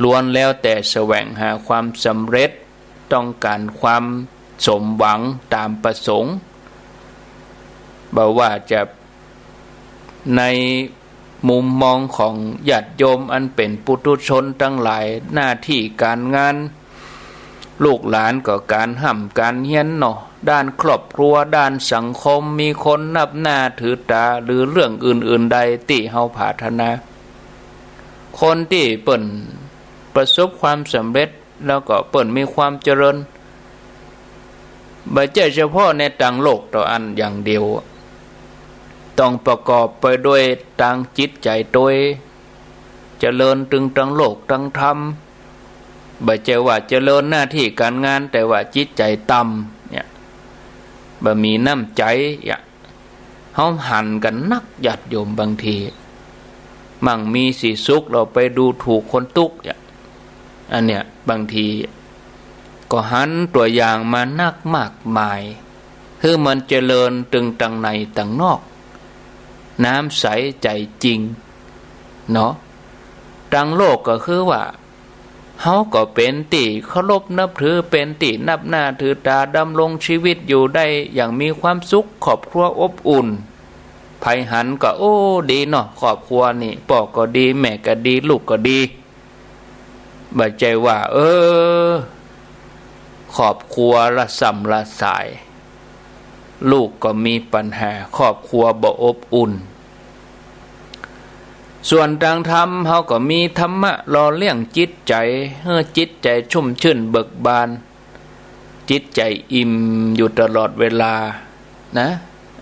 ล้วนแล้วแต่แสวงหาความสำเร็จ ต้องก๋านความสมหวังต๋ามประสงค์ บ่ว่าจะในมุมมองของญาติโยมอันเป๋นปุถุชนตังหลาย หน้าตี้ก๋านงาน ลูกหลานก็ก๋านฮ่ำก๋านเฮียนเนาะ ด้านครอบครัว ด้านสังคม มีคนนับหน้าถือต๋า หรือเรื่องอื่นๆ ใดตี้เฮาปรารถนา คนตี้เปิ้นประสบความสำเร็จ แล้วก็เปิ้นมีความเจริญ บ่ใจ้เฉพาะในตางโลกเต้าอั้นอย่างเดียว ต้องประกอบไปด้วยตางจิตใจ๋ตวย เจริญตึงตางโลกตางธรรม บ่ใจ้ว่าเจริญหน้าตี้ก๋านงาน แต่ว่าจิตใจ๋ต่ำเนี่ย บ่มีน้ำใจ๋เนี่ย เฮาหันกั๋นนักญาติโยม บางที มั่งมีสีสุข เฮาไปดูถูกคนตุ๊กข์เนี่ย อันเนี้ยบางทีก็หันตั๋วอย่างมานักมากมาย หื้อมันเจริญตึงตางในตางนอก น้ำใสใจ๋จริงเนาะ ตางโลกก็คือว่า เฮาก็เป๋นตี้เคารพนับถือ เป๋นตี้นับหน้าถือต๋า ดำรงชีวิตอยู่ได้อย่างมีความสุข ครอบครัวอบอุ่น ใผหันก็ โอ้ ดีเนาะ ครอบครัวนี่ ป้อก็ดี แม่ก็ดี ลูกก็ดี บ่ใจ้ว่า เออ ครอบครัวละส่ำละสาย ลูกก็มีปัญหา ครอบครัวบ่อบอุ่น ส่วนตางธรรม เฮาก็มีธรรมะหล่อเลี้ยงจิตใจ๋ หื้อจิตใจ๋ชุ่มชื่นเบิกบาน จิตใจ๋อิ่มอยู่ตลอดเวลานะ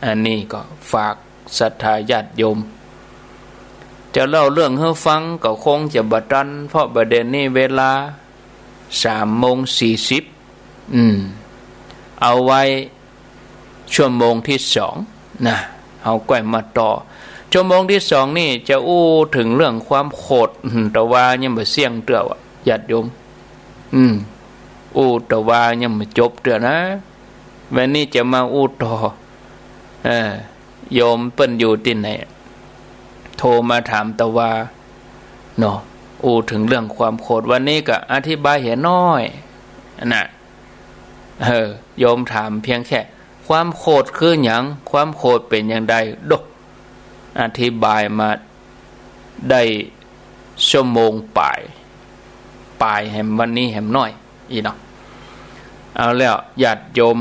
อันนี้ก็ฝากศรัทธาญาติโยม จะเล่าเรื่องหื้อฟังก็คงจะบ่ตัน เพราะบ่าเดี่ยวนี้เวลาสามโมงสี่สิบ อืม เอาไว้ ชั่วโมงตี้สองนะ เฮาก้อยมาต่อ ชั่วโมงตี้สองนี่จะอู้เถิงเรื่องความโขด อืม ตะวายังบ่เสี้ยงเตื้อว่ะ ญาติโยม อืม อู้ตะวายังบ่จบเตื้อนะ วันนี้จะมาอู้ต่อ เออ โยมเปิ้นอยู่ตี้ไหน โทรมาถามตะวา เนาะ อู้เถิงเรื่องความโขด วันนี้ก็อธิบายเหียน้อย อันน่ะ เออ โยมถามเพียงแค่ ความโขดคือหยัง ความโขดเป๋นอย่างใด โดะ อธิบายมาได้ชั่วโมงป๋าย ป๋ายแหมวันนี้แหมน้อย อี้เนาะ เอาแล้ว ญาติโยม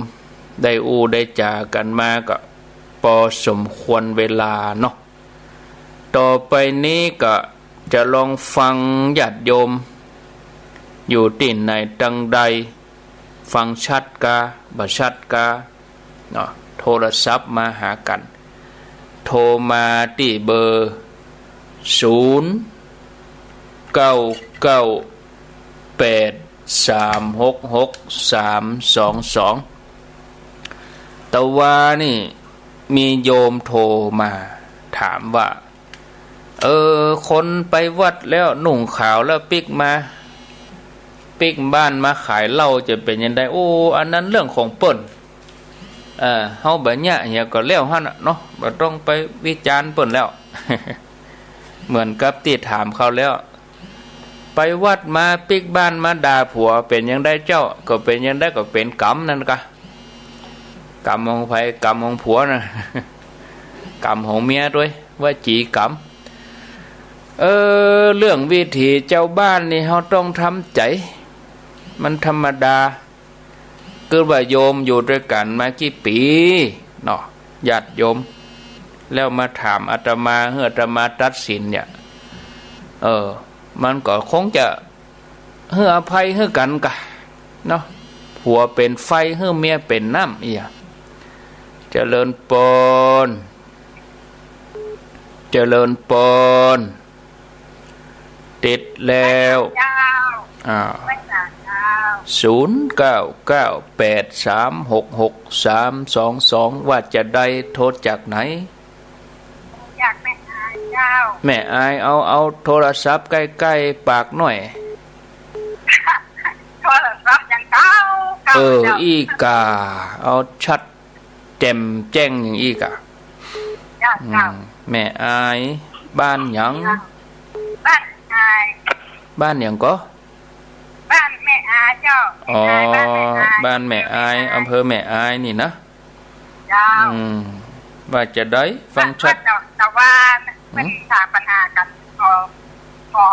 ได้อู้ได้จ๋ากั๋นมาก็ปอสมควรเวลาเนาะ ต่อไปนี้ก็จะลองฟังญาติโยม อยู่ตี้ไหนตางใด ฟังชัดกา บ่ชัดกา เนาะ โทรศัพท์มาหากั๋น โทรมาตี้เบอร์ ศูนย์ เก้า เก้า แปด สาม หก หก สาม สอง สอง ตะวานี่มีโยมโทรมาถามว่า เออ คนไปวัดแล้วนุ่งขาวแล้วปิ๊กมา ปิ๊กบ้านมาขายเหล้าจะเป๋นยังไง โอ้ อันนั้นเรื่องของเปิ้น เออ เฮาบ่เยียะเหียก็แล้วหั้นน่ะเนาะ บ่ต้องไปวิจารณ์เปิ้นแล้ว เหมือนกับตี้ถามเขาแล้ว ไปวัดมาปิ๊กบ้านมาด่าผัวเป๋นยังไงเจ้า ก็เป๋นยังไงก็เป๋นกรรมนั่นกะ กรรมของใผ กรรมของผัวนะ กรรมของเมียตวย วจีกรรม เออ เรื่องวิถีจาวบ้านนี่เฮาต้องทำใจ๋ มันธรรมดา คือว่าโยมอยู่ตวยกั๋นมากี่ปี๋เนาะ ญาติโยม แล้วมาถามอาตมา หื้ออาตมาตัดสินเนี่ย เออ มันก็คงจะหื้ออภัยหื้อกั๋นกะเนาะ ผัวเป๋นไฟหื้อเมียเป๋นน้ำเอีย เจริญปอน เจริญปอน ติดแล้ว เจ้า อ่า ไหว้สาเจ้า ศูนย์เก้าเก้าแปดสามหกหกสามสองสอง ว่าจะได้โทรจากไหน จากแม่อายเจ้า แม่อาย เอา เอาโทรศัพท์ใก้ๆ ปากหน่อย โทรศัพท์ยังเก่าเก่า เออ เจ้า อี้ก่า เอาชัดแจ่มแจ้งอย่างอี้ก่า เจ้า อืม เจ้า แม่อาย บ้านหยัง บ้านอาย บ้านหยังก่อ บ้านแม่อายเจ้า อ๋อ แม่อาย บ้านแม่อาย บ้านแม่อาย อำเภอแม่อายนี่นะ เจ้า อืม ว่าจะได้ฟังชัด วัดตะวา หืม มันถามปัญหากั๋น ขอ ขอ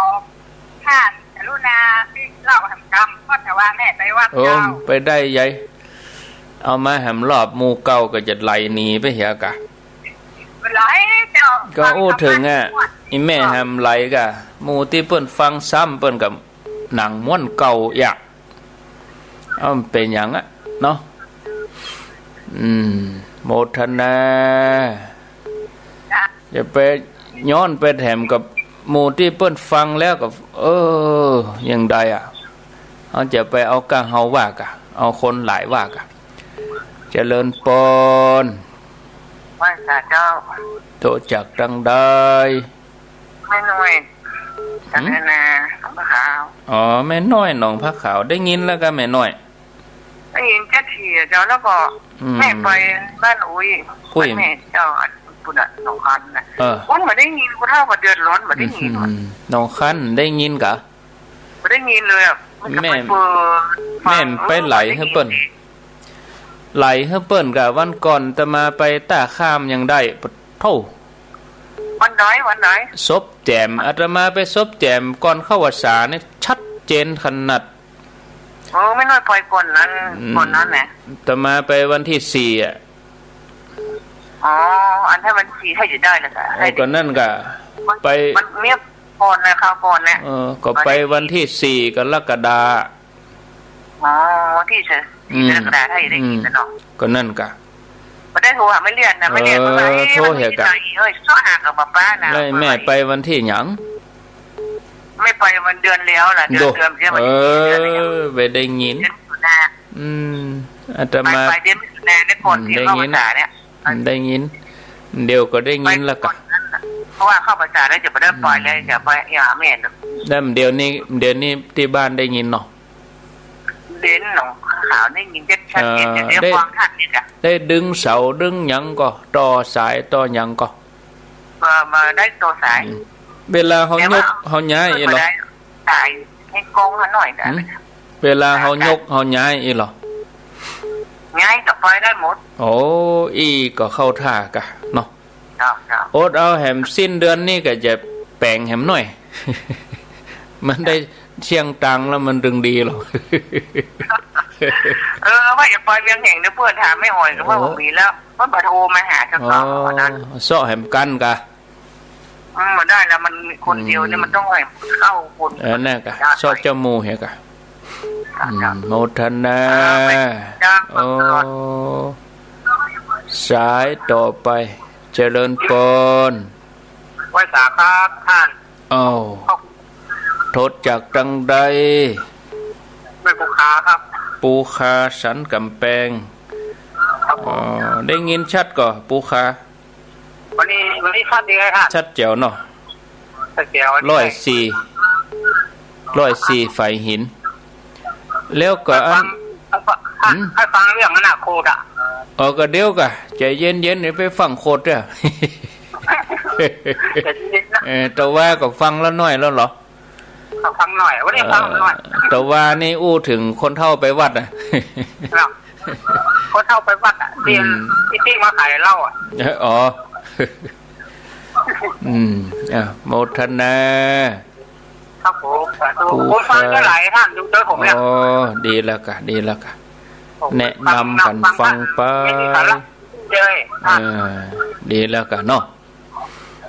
ท่านกรุณาปิ๊กเล่าแหมกำ เพราะตะวาแม่ไปวัด โอ้ เจ้า ไปได้ใหญ่ เอามาแหมรอบ หมู่เก่าก็จะไหลหนีไปเหียก่า ไหลเจ้า ก็อู้เถิงอะ ฟังธรรมะ อีแม่แหมไหลก่า หมู่ตี้เปิ้นฟังซ้ำเปิ้นก็ หนังม้วนเก่าอยาก เอ้า มันเป๋นหยังอะเนาะ อืม โมทนา อย่าไปย้อนไปแถมกับหมู่ตี้เปิ้นฟังแล้วก็ เออ ยังใดอะ เฮาจะไปเอาก้าเฮาว่ากะ เอาคนหลายว่ากะ เจริญปอน ไหว้สาเจ้า โทรจากตังใด แม่น้อย หืม จากนาหนองผาขาว อ๋อ แม่น้อยหนองผาขาว ได้ยินแล้วก่าแม่น้อย ได้ยินแค่เสียงเจ้า แล้วก็ อืม แม่ไปบ้านอุ้ย อุ้ย บ้านแม่เจ้า อันปุ้นน่ะ หนองคันน่ะ เออ ปุ้นบ่ได้ยิน ปุ้นเฒ่าก็เดือดร้อน บ่ได้ยิน อืม หนองคันได้ยินก่า บ่ได้ยินเลยอะ มันก็ แม่ ไปเปิด แม่ไปไหลหื้อเปิ้น ฟัง เออ บ่ได้ยิน ไหลหื้อเปิ้นก่า วันก่อนอาตมาไปต้าข้ามยังได้ ปะโท้ วันไหน วันไหน ศพแจ่ม อาตมาไปศพแจ่มก่อนเข้าพรรษานี่ชัดเจนขนาด เออ แม่น้อยไปก่อนนั้น อืม ก่อนนั้นแหละ อาตมาไปวันตี้สี่อะ อ๋อ อันถ้าวันตี้สี่ให้จะได้แล้วก่า เออ ให้ ก็นั่นก่า มัน ไป มันเมียก่อนนะ คราวก่อนนะ เออ ก็ไปวันตี้สี่กรกฎา อ๋อ วันตี้สี่ อืม กรกฎา ถ้าจะได้ยินแล้วเนาะ อืม ก็นั่นก่า บ่ได้โทรหาแม่เลี้ยนนะ แม่เลี้ยน เออ ว่า เอ๊ะ โทร มันมี เหียก่า ที่ไหน เอ้ย โทรหากับป้าป้านะ แล้วแม่ไปวันตี้หยัง แม่ไปวันเดือนแล้วล่ะ เดือน โด เดือน เดือน เออ วันตี้สี่ เดือนแล้ว ไปได้ยิน เดือนมิถุนา อืม อาตมา ไป ไปเดือนมิถุนาเนี่ย ก่อน อืม ที่ ได้ยิน เข้าพรรษาเนี่ย อืม ได้ยิน เดี๋ยวก็ได้ยินแล้วก่า ไปก่อนนั้นน่ะ เพราะว่าเข้าพรรษาแล้วจะบ่ได้ไปแล้ว อืม จะไปหาแม่แล้ว แล้วเดี๋ยวนี้ เดี๋ยวนี้ตี้บ้านได้ยินเนาะ เด่นหนองขาวได้ยินชัดเจน เออ เดี๋ยว ได้ ฟังทันนี่จ้ะ ได้ดึงเสาดึงหยังก่อ ต่อสายต่อหยังก่อ บ่ บ่ได้ต่อสาย อืม เวลาเฮายก แต่ว่า เฮาย้ายอี้ลอ บ่ได้ สายให้กองเฮาหน่อยจ้ะ หืม เวลาเฮายก เฮาย้ายอี้ลอ ย้ายกับไปได้หมด โอ้ อี้ก็เข้าท่าก่าเนาะ เจ้า เจ้า อดเอาแหมสิ้นเดือนนี้ก็จะแป๋งแหมหน่อย มันได้เสี่ยงตังค์แล้วมันตึงดีลอ เออ ว่าจะไปเวียงแหงเด้อ เปิ้นถามแม่อ้อยก็ว่า โอ้ บ่มีแล้ว เปิ้นบ่โทรมาหาเจ้า อ๋อ ของนั้น เซาะแหมกั๋นก่า อืม บ่ได้แล้ว มันคนเดียวเนี่ย อืม มันต้องให้เข้าคน เออ นั่นก่า เจ้า เซาะเจ้าหมู่เหียก่า เจ้า อืม เจ้า โมทนา เออ ไป เจ้า โอ้ สายต่อไป เจริญปอน ไหว้สาครับท่าน อ้าว ครับ โทรจากตังใด แม่ปูคาครับ ปูคาสันก๋ำแปง ครับผม อ๋อ ได้ยินชัดก่อ ปู่คา วันนี้ วันนี้ชัดดีครับ ชัดแจ๋วเนาะ ชัดแจ๋ว ร้อยสี่ ร้อยสี่ฝายหิน แล้วก็อัน ให้ฟัง หืม ให้ฟังเรื่องอนาคตอะ อ๋อ ก็เดี๋ยวก่ะ ใจ๋เย็นๆ เดี๋ยวไปฟังโคตรเด้อ ใจ๋เย็นๆ นะ เออ แต่ว่าก็ฟังละน้อยแล้วเหรอ ก็ฟังน้อย วันนี้ฟังน้อย เออ แต่ว่านี่อู้เถิงคนเฒ่าไปวัดอะ เนาะ คนเฒ่าไปวัดอะ ตี้ อืม ตี้ ตี้มาขายเหล้าอะ เออ อ๋อ อืม อ่ะ โมทนา ครับผม สาธุ ปู่ ผมฟังก็หลายท่านอยู่เด้อผมเนี่ย อ๋อ ดีแล้วก่ะ ดีแล้วก่ะ ผม แนะนำกั๋นฟัง ฟังไป ไม่มีสาระเลย เออ ดีแล้วก่ะเนาะ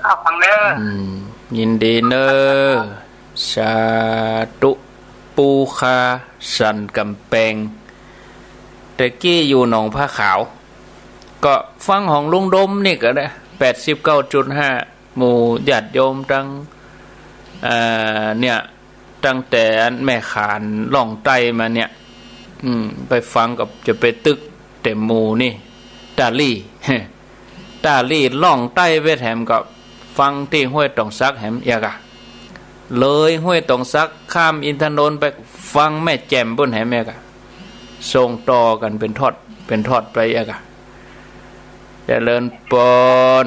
เอาฟังเด้อ อืม ยินดีเน้อ สาธุ ปู่คา สันกำแปง แต่กี้อยู่หนองผ้าขาว ก็ฟังของลุงดมนี่ก็ได้ แปดสิบเก้าจุดห้า หมู่ญาติโยมตัง เอ่อ เนี่ย ตั้งแต่อันแม่ขานล่องใต้มาเนี่ย อืม ไปฟังก็จะไปตึกแต่หมู่นี่ ตาลี่ ตาลี่ล่องใต้ไปแถมก็ฟังตี้ห้วยตองสักแหมเอียกะ เลยห้วยตองสักข้ามอินทนนท์ไปฟังแม่แจ่มปุ้นแหมเอียกะ ส่งต่อกั๋นเป๋นทอด เป๋นทอดไปเอียกะ เจริญปอน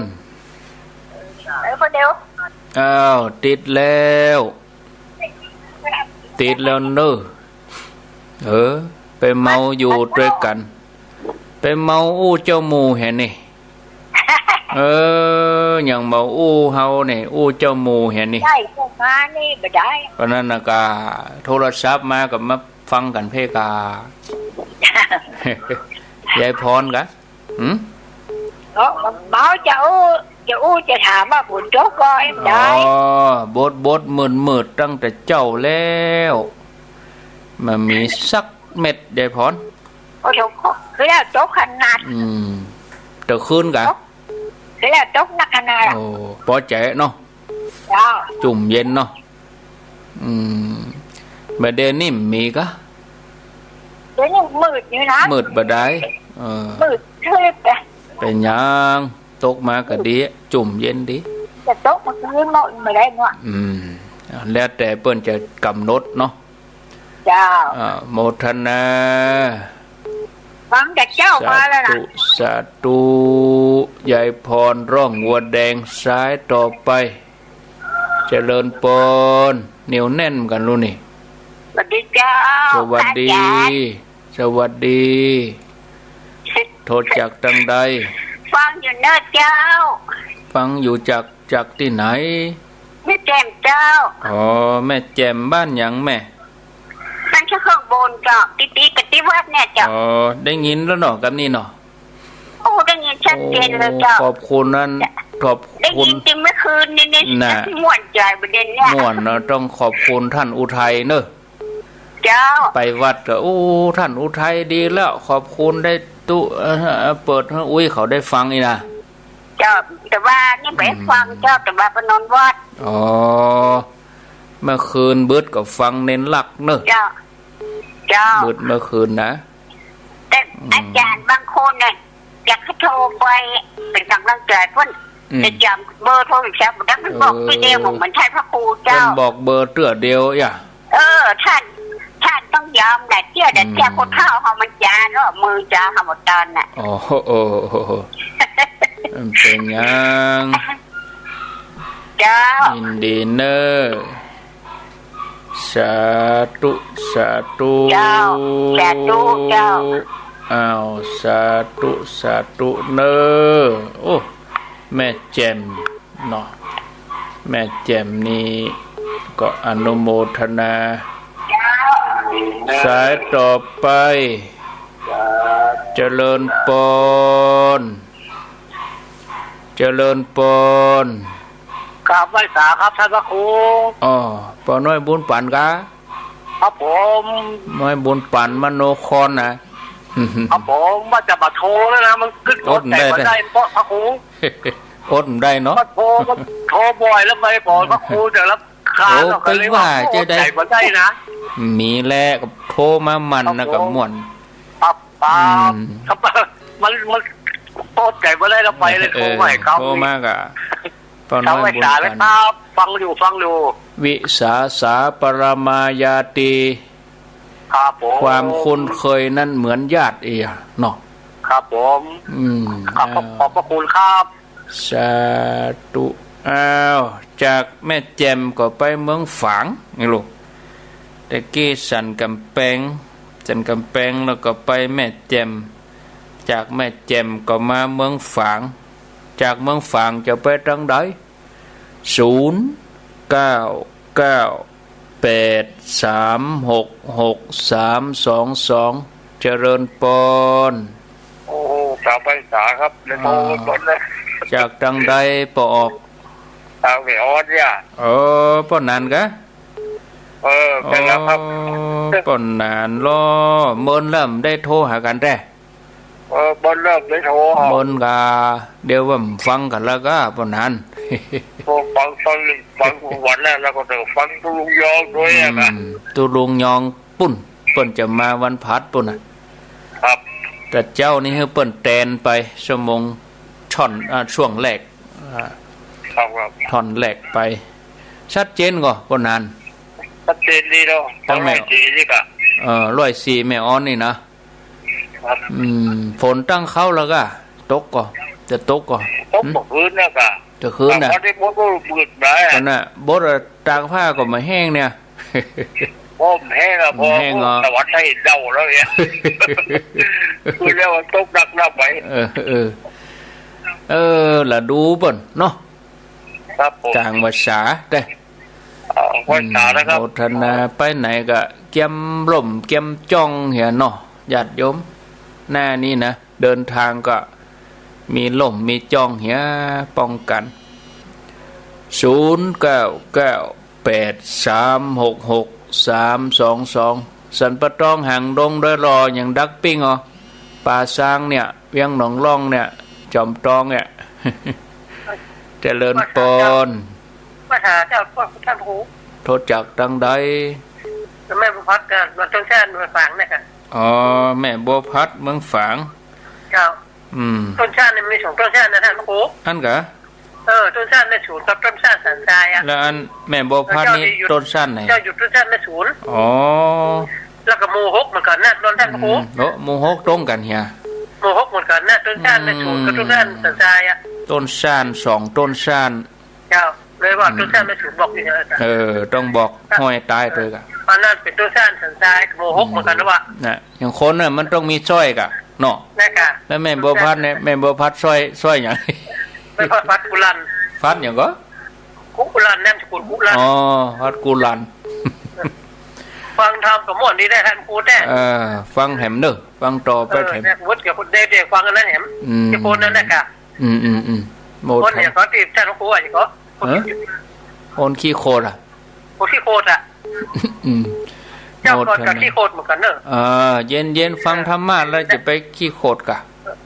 เออ คนเดียว อ้าว ติดแล้ว ติดแล้วเน้อ เออ ไปเมาอยู่ตวยกั๋น ไปเมาอู้เจ้าหมู่แหนี่ เออ ยังเมาอู้เฮาเนี่ย อู้เจ้าหมู่แหนี่ ใจ้ เจ้ามานี่บ่ได้ เพราะนั้นน่ะก่ะ โทรศัพท์มาก็มาฟังกั๋นเพ่กา ยายพรก่ะ หืม เออ เมาจะอู้ จะอู้จะถามว่าฝนตกก่อ เอ็มได้ อ๋อ บดบดมืดมืดตั้งแต่เจ๊าแล้ว บ่มีสักเม็ด ยายพร โอ้โห คือแล้วตกขนาด อืม แต่คืนก่ะ ตก คือแล้วตกนักขนาด โอ้ ปอใจ๋เนาะ เจ้า จุ่มเย็นเนาะ อืม บ่าเดี่ยวนี้มีก่ะ เดี๋ยวนี้มืดอยู่นะ มืดบ่ได้ เออ มืดทึบอะ เป๋นหยัง ตกมาก็ดี จุ่มเย็นดี จะตกเมื่อคืนเนาะ บ่ได้เนาะ อืม แล้วแต่เปิ้นจะก๋ำหนดเนาะ เจ้า อ่า โมทนา ฟังแต่เจ๊ามาแล้วนะ สาธุ สาธุ ยายพรร่องวัวแดง สายต่อไป เจริญปอน เหนียวแน่นกั๋นลูกนี่ สวัสดีเจ้า สวัสดี พระอาจ๋ารย์ สวัสดี โทรจากตังใด ฟังอยู่เน้อเจ้า ฟังอยู่จาก จากตี้ไหน แม่แจ่มเจ้า อ๋อ แม่แจ่ม บ้านหยังแม่ บ้านเจ้าเครื่องบนเจ้า ติดๆ กับตี้วัดเนี่ยเจ้า อ๋อ ได้ยินแล้วเนาะ กับนี่เนาะ โอ้ ได้ยินชัดเจนเลยเจ้า โอ้ ขอบคุณนั้น ขอบคุณ ได้ยินจริงเมื่อคืนนี่ นี่ น่ะ ม่วนใจ๋ประเด็นเนี่ย ม่วนเนาะ ต้องขอบคุณท่านอุทัยเนอะ เจ้า ไปวัดก็ โอ้ ท่านอุทัยดีแล้ว ขอบคุณได้ตุ๊ เอ่อ เปิดหื้ออุ๊ยเขาได้ฟังนี่นะ เจ้า แต่ว่านี่บ่ได้ฟังเจ้า อืม แต่ว่าไปนอนวัด อ๋อ เมื่อคืนบึดก็ฟังเน้นหลักเนอะ เจ้า เจ้า บึดเมื่อคืนนะ แต่ อืม อาจ๋ารย์บางคนเนี่ย อยากให้โทรไปเป๋นก๋ำลังใจ๋เปิ้น อืม แต่จ๋ำเบอร์โทรศัพท์บ่ได้ มันบอก เออ ตี้เดียว เหมือนใจ้พระครูเจ้า เปิ้นบอกเบอร์เตื้อเดียวอย่า เออ ต้าน ต้านต้องยอมแหละ เตื้อเดียว อืม เตื้อคนเฒ่าเฮามันจ๋าเนาะ มือจ๋าเฮาบ่ตอนน่ะ อ๋อ เออ มันเป๋นหยัง เจ้า ยินดีเน้อ สาธุ สาธุ เจ้า สาธุเจ้า อ้าว สาธุ สาธุเน้อ โอ้ แม่แจ่มเนาะ แม่แจ่มนี่ก็อนุโมทนา เจ้า สายต่อไป เจริญปอน เจริญปอน กราบไหว้สาครับท่านพระครู อ๋อ ป้อน้อยบุญปันกา ครับผม น้อยบุญปันมโนคอนนะ ครับผม ว่าจะมาโทรแล้วนะ มันขึ้น อดบ่ได้ โทรแต่บ่ได้ เพราะพระครู อดบ่ได้เนาะ มาโทร มันโทรบ่อยแล้วไปบอกพระครูจะรับค้า โอ้ แล้วก็เลยว่า ไปว่าจะได้ โทรแต่บ่ได้นะ มีแหละ ก็โทรมามันนะ ครับผม ก็ม่วน ครับ อืม ครับ มัน มัน อดใจ๋บ่ได้ละ ไปเลย เออ โทรมา โทรมาก่ะ ป้าน้อยบุญตัน ครับ ฟังอยู่ ฟังอยู่ วิสาสะปะระมาญาติ ครับผม ความคุ้นเคยนั้นเหมือนญาติเอียเนาะ ครับผม อืม ครับ ขอบ อ้าว ขอบพระคุณครับ สาธุ อ้าว จากแม่แจ่มก็ไปเมืองฝาง นี่ลูก ตะกี้สันก๋ำแปง สันก๋ำแปงแล้วก็ไปแม่แจ่ม จากแม่แจ่มก็มาเมืองฝาง จากเมืองฝางจะไปตางใด ศูนย์ เก้า เก้า แปด สาม หก หก สาม สอง สอง เจริญปอน โอ้โห สาวพรรษาครับ เลยโทร อ่า ก่อนนะ จากตางใดปอออก ตางแม่ออนเนี่ย เออ ป้อหนานกะ เออ ใช่แล้วครับ อ๋อ ป้อหนานลอ เมินแล้วบ่ได้โทรหากั๋นแต๊ เออ เมินแล้วบ่ได้โทร เมินกะ เดี๋ยวว่าบ่ฟังกั๋นแล้วกะ ป้อหนาน โอ้ ฟัง ฟัง ฟังทุกวันแล้ว แล้วก็ต้องฟังตุ๊ลุงยองด้วยอะนะ อืม ตุ๊ลุงยอง ปุ้น เปิ้นจะมาวันพฤหัสปุ้นน่ะ ครับ แต่เจ๊านี่หื้อเปิ้นแตนไปชั่วโมง ช่อน อ่า ช่วงแรก อ่า ครับ ครับ ท่อนแรกไป ชัดเจนก่อ ป้อหนาน ชัดเจนดีเนาะ ตางแม่ ร้อยสี่นี่กะ เออ ร้อยสี่แม่ออนนี่นะ ครับ อืม ฝนตั้งเค้าแล้วกะ ตกก่อ จะตกก่อ ตก หึ เมื่อคืนเนี่ยกะ เมื่อคืนน่ะ แต่วันนี้ผมก็มืดหน่อยอะ ตอนน่ะ บดตากผ้าก็บ่แห้งเนี่ย โอ้ บ่แห้งอะ บ่แห้งเหรอ ตะวันให้เดาแล้วเนี่ย คือเรียกว่าตกหนักหน้าไป เออ เออ เออ ละดูเปิ้นเนาะ ครับผม ก๋างพรรษาแต๊ เอา พรรษานะครับ อืม โมทนา ไปไหนก็เกียมร่มเกียมจ้องเหียเนาะ ญาติโยม หน้านี้นะ เดินทางก็มีร่มมีจ้องเหีย ป้องกั๋น ศูนย์ เก้า เก้า แปด สาม หก หก สาม สอง สอง สันป่าตอง หางดง ดอยหล่อ ยังดักปิ้งอ๋อ ป่าซางเนี่ย เวียงหนองล่องเนี่ย จอมตองเนี่ย เจริญปอน มาหาเจ้าพ่อท่านครู โทรจากตางใด แม่บัวพัด เอ่อ ต้นแช่นเมืองฝางเนี่ยค่ะ อ๋อ แม่บัวพัดเมืองฝาง เจ้า อืม ต้นแช่นนี่มีสองต้นแช่นนะท่านครู อั้นกะ เออ ต้นแช่นแม่สูนกับต้นแช่นสันทรายอะ แล้วอันแม่บัวพัดนี่ เจ้าอยู่ ต้นแช่นไหน เจ้าอยู่ต้นแช่นแม่สูน อ๋อ แล้วก็หมู่หกเหมือนกั๋นนะ ต้นแช่นครู อืม โอ้ หมู่หกตรงกั๋นเหีย หมู่หกเหมือนกั๋นนะ ต้นแช่นแม่สูนกับ อืม ต้นแช่นสันทรายอะ ต้นแช่นสองต้นแช่น เจ้า เลยว่า อืม ต้นแช่นแม่สูนบอกนี่นะ เออ ต้องบอกห้อยใต้ตวยกะ อันนั้นเป๋นต้นแช่นสันทราย หมู่หกเหมือนกั๋นนะวะ น่ะ อย่างคนน่ะมันต้องมีสร้อยกะเนาะ นะกะ แล้วแม่บัวพัดเนี่ย แม่บัวพัดสร้อย สร้อยหยัง แม่บัวพัดกุลัน พัดหยังก่อ กุลัน นามสกุลกุลัน อ๋อ พัดกุลัน ฟังธรรมก็ม่วนดีได้ท่านครูแต๊ เออ ฟังแหมเน่อ ฟังต่อไปแหม เออ เนี่ย วุฒิกับคนเดชเนี่ยฟังอันนั้นแหม อืม ที่คนนั้นนะกะ อืม อืม อืม โมทนา คนเนี่ยเขาติดท่านครูอ่ะ เขา เออ คนขี้โคตรอะ คนขี้โคตรอะ อืม เจ้าก่อนก็ขี้โคตรเหมือนกั๋นเนอะ เออ เย็นๆ ฟังธรรมะแล้วจะไปขี้โคตรกะ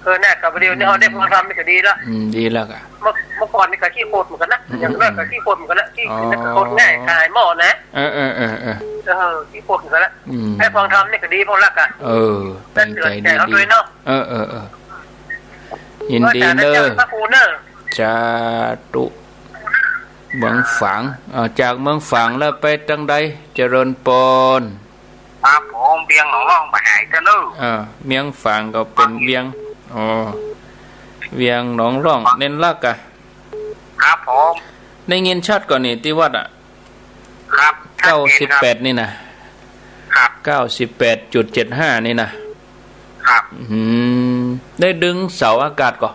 เออ เนี่ย กับเดี๋ยวนี้เอาได้ฟังธรรมนี่ก็ดีละ อืม ดีแล้วกะ เมื่อ เมื่อก่อนนี่ก็ขี้โคตรเหมือนกั๋นนะ อืม อย่างแรกก็ขี้โคตรเหมือนกั๋นนะ ขี้ อ๋อ ขี้โคตรง่าย ขายหม้อนะ เออ เออ เออ เออ เออ ขี้โคตรเหมือนกั๋นละ อืม ให้ฟังธรรมนี่ก็ดีพอละกะ เออ ตั้งใจดีๆ เออ เออ เออ ยินดีเน่อ พระครูเน่อ สาธุ เมืองฝาง เอ่อ จากเมืองฝางแล้วไปตางใด เจริญปอน ครับผม เวียงหนองล่องบ่หายเจ้าเน่อ เออ เมืองฝางก็เป๋นเวียง อ๋อ เวียงหนองล่อง เน้นลักษณ์อะ ครับผม ได้ยินชัดก่อนี่ตี้วัดอะ ครับ ชัดเจนครับ เก้าสิบแปดนี่นะ ครับ เก้าสิบแปดจุดเจ็ดห้านี่นะ ครับ อืม ได้ดึงเสาอากาศก่อ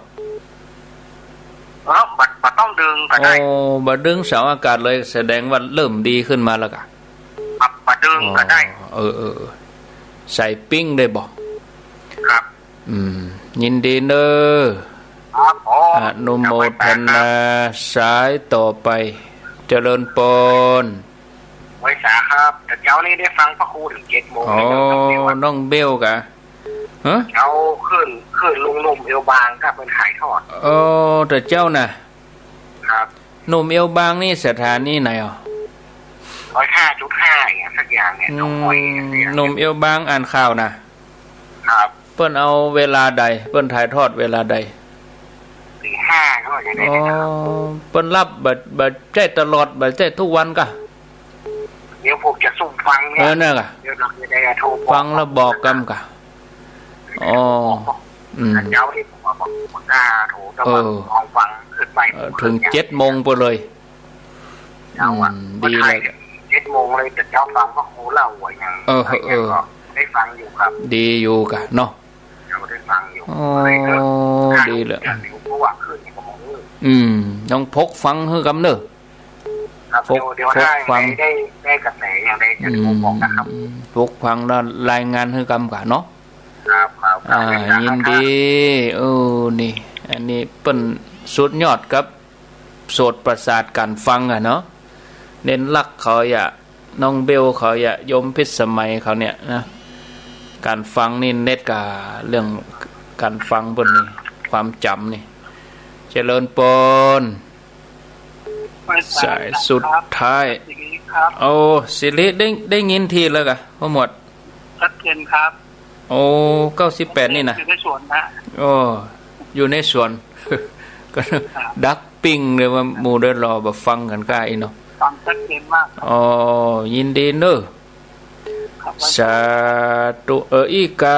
เออ บ่ บ่ต้องดึงก็ได้ โอ้ บ่ดึงเสาอากาศเลย แสดงว่าเริ่มดีขึ้นมาแล้วกะ บ่ บ่ดึงก็ได้ อ๋อ เออ เออ เออ ใส่ปิ้งได้บ่ ครับ อืม ยินดีเน่อ ครับผม อนุโมทนา สายต่อไป เจริญปอน ไหว้สาครับ แต่เจ๊านี่ได้ฟังพระครูถึงเจ็ดโมง อ๋อ น้องเบลกะ ฮะ เจ๊าขึ้น ขึ้นลุงหนุ่มเอวบางครับ เปิ้นถ่ายทอด โอ้ แต่เจ๊าน่ะ ครับ หนุ่มเอวบางนี่สถานีไหนอ่ะ ร้อยห้าจุดห้า อย่างเงี้ย สักอย่างเนี่ย อืม หนุ่มเอวบางอ่านข่าวน่ะ ครับ เปิ้นเอาเวลาใด เปิ้นถ่ายทอดเวลาใด ห้า ก็อย่างนี้ อ๋อ นะครับ เปิ้นฮับบ่ บ่ใจ้ตลอด บ่ใจ้กู้วันก่ะ เดี๋ยวผมจะซุ่มฟังเนี่ย เออ นั่นก่ะ เดี๋ยวเฮาจะได้โทรบอก ฟังแล้วบอกกำก่ะ อ๋อ อืม เดี๋ยวนี้ผมว่าผม ผมจะโทร เออ ลองฟังขึ้นไป เออ เถิงเจ็ดโมงไปเลย เจ้าอะ อืม ดีเลย เจ็ดโมงเลย แต่เจ้าฟังพระครูเล่าว่าอย่าง เออ เออ ก็ได้ฟังอยู่ครับ ดีอยู่ก่ะเนาะ เจ้าได้ฟังอยู่ อ๋อ เลยก็ ดีเลย เดี๋ยวเพราะว่าขึ้นก็บอก อืม ต้องปกฟังหื้อกำเน่อ ครับ ปก เดี๋ยว เดี๋ยว ปก ได้ ฟัง ได้ ได้กระแสอย่างใดจะโทรบอกนะครับ อืม ปกฟังแล้วรายงานหื้อกำก่ะเนาะ ครับ ครับ อ่า ครับ ยินดี เออ นี่ อันนี้เปิ้นสุดยอดกับ โสตประสาทก๋านฟังอะเนาะ เน้นลักษณ์เขาอะ น้องเบลเขาอะ โยมพิสมัยเขาเนี่ยนะ ก๋านฟังนี่เด็ดก่ะ เรื่องก๋านฟังเปิ้นนี่ ความจ๋ำนี่ เจริญปอน สายสุดท้าย สิริครับ โอ้ สิริ ได้ ได้ยินทีแล้วก่ะ พ่อหมวด ชัดเจนครับ โอ้ เก้าสิบแปด นี่นะ อยู่ในสวนนะ โอ้ อยู่ในสวน ก็ ครับ ดักปิ้งเลยว่าหมู่ได้รอบ่ฟังกั๋นก้าอี้เนาะ ฟังชัดเจนมากครับ อ๋อ ยินดีเน่อ ครับ สาธุ เออ อี้ก่ะ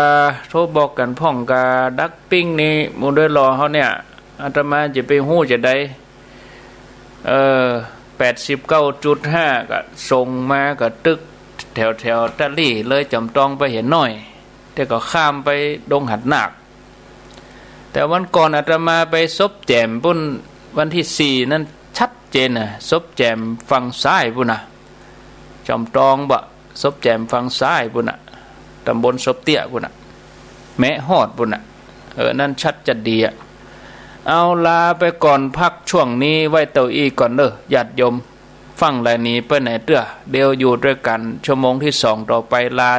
โทรบอกกั๋นพ่องก่ะ ดักปิ้งนี่หมู่ได้รอเฮาเนี่ย อาตมาจะไปฮู้จะใด เออ แปดสิบเก้าจุดห้า ก็ส่งมาก็ตึกแถวๆ ตะลี่เลยจอมตองไปเหียน้อย แต่ก็ข้ามไปดงหาดนาค แต่วันก่อนอาตมาไปศพแจ่มปุ้น วันตี้สี่นั้นชัดเจนน่ะ ศพแจ่มฝั่งซ้ายปุ้นน่ะ จอมตองบ่ ศพแจ่มฝั่งซ้ายปุ้นน่ะ ตำบลศพเตี้ยปุ้นน่ะ แมะฮอดปุ้นน่ะ เออ นั่นชัดจะดีอะ เอาลาไปก่อน พักช่วงนี้ไว้เต้าอี้ก่อนเน่อ ญาติโยม ฟั่งไหลหนีไปไหนเตื้อ เดี๋ยวอยู่ด้วยกั๋นชั่วโมงตี้สองต่อไป ลา